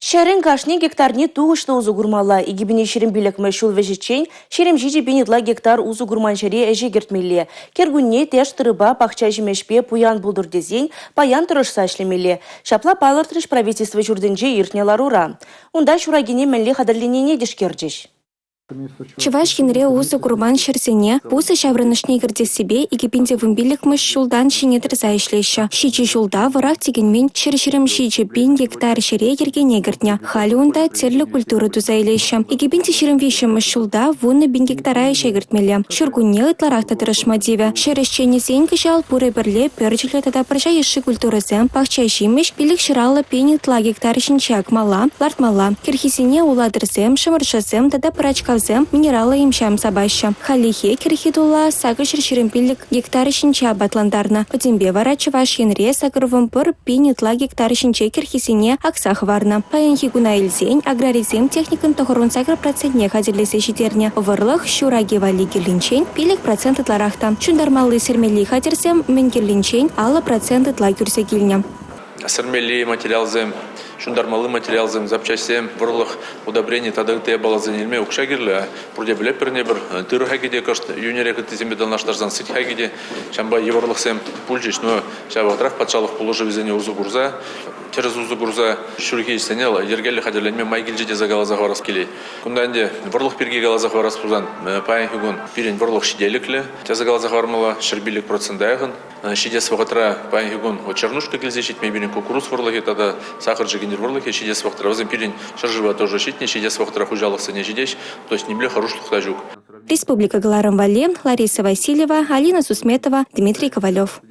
Ҫӗрӗн кашни гектарне тухӑҫлӑ усӑ курмалла. 2025-мӗш ҫул вӗҫӗччен 27 пин ытла гектар усӑ курман ҫӗре ӗҫе кӗртмелле. Кӗркунне тӗш тырӑпа, пахча ҫимӗҫпе пуян пултӑр тесен паян тӑрӑшса ӗҫлемелле. Ҫапла палӑртрӗҫ Правительство ҫуртӗнче иртнӗ ларура. Унта ҫуракине мӗнле хатӗрленине тишкерчӗҫ. Чӑваш Енре усӑ курман ҫӗрсене пусӑ ҫаврӑнӑшне кӗртессипе 2015-мӗш ҫултан ҫине тӑрса ӗҫлеҫҫӗ. Ҫичӗ ҫулта вӑрах тӗкӗнмен 127 пин гектар ҫӗре йӗркене кӗртнӗ. Халӗ унта тӗрлӗ культура туса илеҫҫӗ. 2023-мӗш ҫулта 10 пин гектара ӗҫе кӗртмелле. Ҫуркунне ытларах та тӑрӑшма тивӗ. Ҫӗр ӗҫченӗсен кӑҫал пурӗ пӗрле пӗрчӗллӗ тата пӑрҫа йышши культурӑсем, пахча ҫимӗҫ 550 пин ытла гектар ҫинче акмалла, лартмалла. Кӗрхисене улатӑрсем, шӑмӑршӑсем тата пӑрачкавсем минераллӑ им-ҫам сапаҫҫӗ. Хальлӗхе кӗрхи тулла 825 гектар ҫинче апатлантарнӑ. Пӗтӗмпе вара Чӑваш Енре 81 пин ытла гектар ҫинче кӗрхисене акса хӑварнӑ. Паянхи куна илсен аграрисем техникӑн 98 процентне хатӗрлесе ҫитернӗ. Вӑрлӑх ҫур аки валли кирлинчен 5 процент ытларах та. Ҫунтармалли-сӗрмелли хатӗрсем мӗн кирлинчен 50 процент ытла кӳрсе килнӗ. Сӗрмелли материалсем, ҫунтармалли материалсем, запчаҫсем, вӑрлӑх, удобрени тата ытти япаласене илме укҫа кирлӗ. Пурте пӗлетпӗр ӗнтӗ пӗр тырӑ хакӗ те кӑшт йӳнӗрех ыттисемпе танлаштарсан сӗт хакӗ те ҫавӑнпа йывӑрлӑхсем пулчӗҫ. Но ҫав вӑхӑтрах патшалӑх пулӑшӑвӗсене усӑ курса, тӗрӗс усӑ курса ҫурхи ӗҫсене йӗркеллӗ хатӗрленме май килчӗ тесе каласа хӑварас килет. Кунта ӗнтӗ вӑрлӑх пирки каласа хӑварас пулсан, паянхи кун пирӗн вӑрлӑх ҫителӗклӗ тесе каласа хӑвармалла, 105 процента яхӑн. Ҫитес вӑхӑтра паянхи кун чернушка килсе ҫитме пирӗн куккурус вӑрлӑхӗ тата сахӑр чӗкӗнтӗр вӑрлӑхӗ ҫитес вӑхӑтра вӗсем пирӗн ҫӗршыва тоже ҫитнӗ, ҫитес вӑхӑтра хуҫалӑхсене ҫитеҫ, то есть нимле хӑрушлӑх та ҫук. Республика кӑларӑм валли Лариса Васильева, Алина Сусметова, Дмитрий Ковалев.